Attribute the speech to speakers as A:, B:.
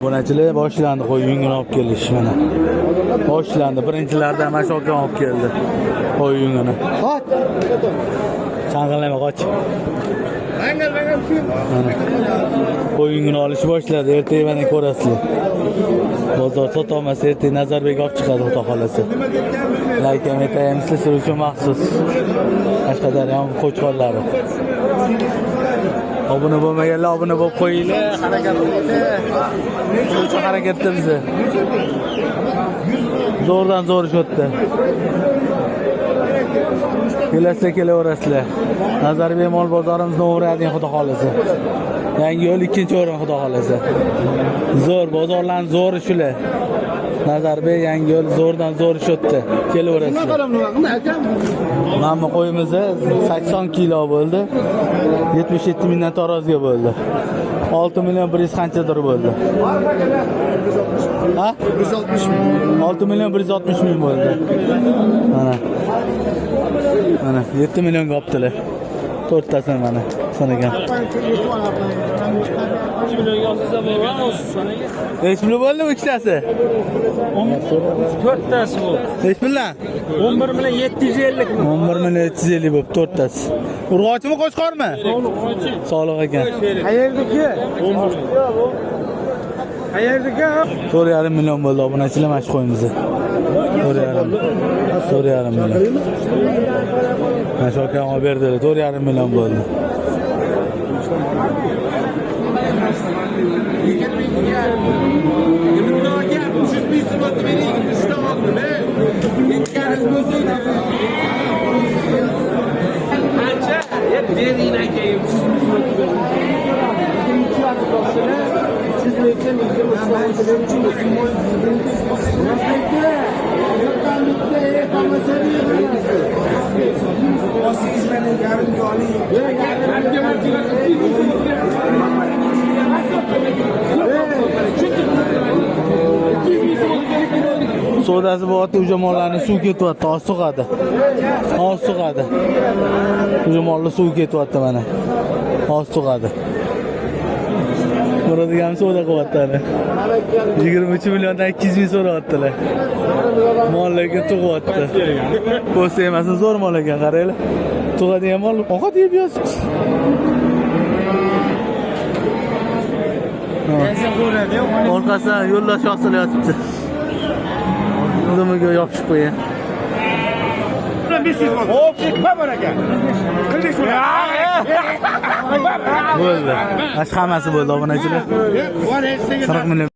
A: Obunachilar, boshlandi qo'y yungini olib kelish mana. Boshlandi. Birinchilardan mana shu akam olib keldi. Qo'y yungini.
B: Qoch.
A: Chang'illama, qoch. Mana. Qo'y yungini olish boshladi. Ertaga mana ko'rasizlar. Bozor sotolmasa, ertaga Nazarbek olib chiqadi, xudo xolasa. Layk ham aytaymiz sizlar uchun maxsus. Qashqadaryo qo'chqorlari. Obuna bo'lmaganlar obuna bo'lib qo'yinglar. Harakat qilinglar. Shuning uchun harakatda biza. Zo'rdan zo'r ish o'tdi. Kelasizlar, kelaverasizlar. Nazarbek mol bozorimiz no'g'rading, xudo xolasa. Yangi yo'l, ikkinchi o'rin, xudo xolasa. Zo'r bozorlarning zo'ri shular. Nazarbek, Yangi yo'l zo'rdan zo'r ish o'tdi. Kelaverasizlar. Mana bu qo'yimiz 80 kilo bo'ldi. 77 mingdan tarozga bo'ldi. 6 million 100 qanchadir bo'ldi. Ha?
B: 160 ming.
A: 6 million 160 ming bo'ldi. Mana. Mana 7 millionga olibdilar. To'rttasini mana. Sanagan.
C: 2 millionga olsa bo'ladi, olsun sanaga.
A: Nechi pul bo'ldi bu ikkitasi?
C: To'rttasi bu.
A: Nechi puldan?
C: 11 million 750 ming.
A: 11 million 750 bo'lib to'rttasi. Urg'ochimi, qo'chqormi? Soliq ekan.
B: Qayerdiki? Qayerdiki?
A: 4,5 million bo'ldi, obunachilar, mana shu qo'yimizni. 4,5. 4,5 million. Mana shu akam olib berdilar. 4,5 million bo'ldi.
C: Qancha? Bering aka, 300 ming so'm.
A: Savdasi bo'lyapti, уже mollarni suv ketyapti, oz sug'adi. Oz sug'adi. Уже molni suv ketyapti mana. Oz sug'adi. Murodiga ham savdo qilyapti ana. 23 milliondan 200 ming so'rayaptilar. Mol lekin tug'yapti. Ko'z emasin, zo'r mol ekan, qaranglar. Tug'adigan mol ovqat yeb yotibdi. Orqasidan yo'ldosh osilyotibdi. Dumiga yopishib qo'ygan. Bo'ldi. Mana shu hammasi bo'ldi, obunachilar. 40 million.